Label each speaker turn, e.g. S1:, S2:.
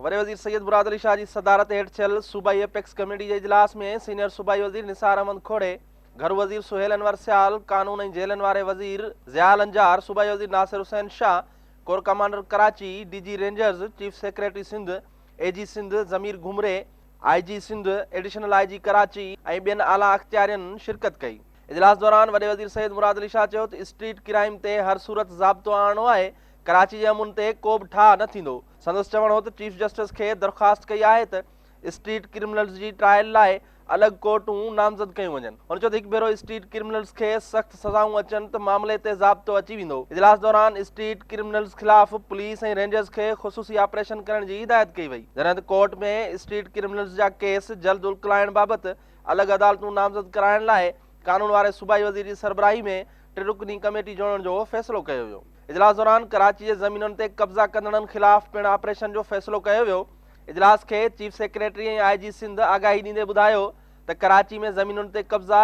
S1: وڏي وزير سيد مراد علي شاهه جي صدارت هيٺ ٿيل صوبائي ايپڪس ڪميٽي جي اجلاس ۾ سينيئر صوبائي وزير نثار احمد کوڙي، گهرو وزير سهيل انور سيال، قانون ۽ جيلن واري وزير ضياء لنجار، صوبائي وزير Nasir Hussain Shah, corps commander Karachi, D G rangers, chief secretary Sindh, A G Sindh Zamir Ghumri, I G Sindh, additional I G Karachi ۽ ٻين اعليٰ اختيارين شرڪت ڪئي. اجلاس دوران وڏي وزير سيد مراد علي شاهه چيو ته اسٽريٽ ڪرائيم تي هر صورت ضابطو آڻڻو آهي، ڪراچي جي امن تي ڪو به ٺاهه نه ٿيندو. سندس چوڻ هو ته چيف جسٽس کي درخواست ڪئي آهي ته اسٽريٽ ڪرمنلز جي ٽرائل لاء الڳ ڪورٽون نامزد ڪيون وڃن. هن چيو ته هڪ ڀيرو اسٽريٽ ڪرمنلز کي سخت سزائون اچن ته معاملي تي ضابطو اچي ويندو. اجلاس دوران اسٽريٽ ڪرمنلز خلاف پوليس ۽ رينجرز کي خصوصي آپريشن ڪرڻ جي هدايت ڪئي وئي. جڏهن ته ڪورٽ ۾ اسٽريٽ ڪرمنلز جا ڪيس جلد اڪلائڻ بابت الڳ عدالتون نامزد ڪرائڻ لاء قانون واري صوبائي وزير جي سربراهي ۾ ٽي رڪني ڪميٽي جوڙڻ جو فيصلو ڪيو ويو. اجلاس دوران ڪراچي جي زمينن تي قبضا ڪندڙن خلاف پڻ آپريشن جو فيصلو ڪيو ويو. اجلاس کي چيف سيڪريٽري ۽ I جي سنڌ آگاهي ڏيندي ٻڌايو ته ڪراچي ۾ زمينن تي قبضا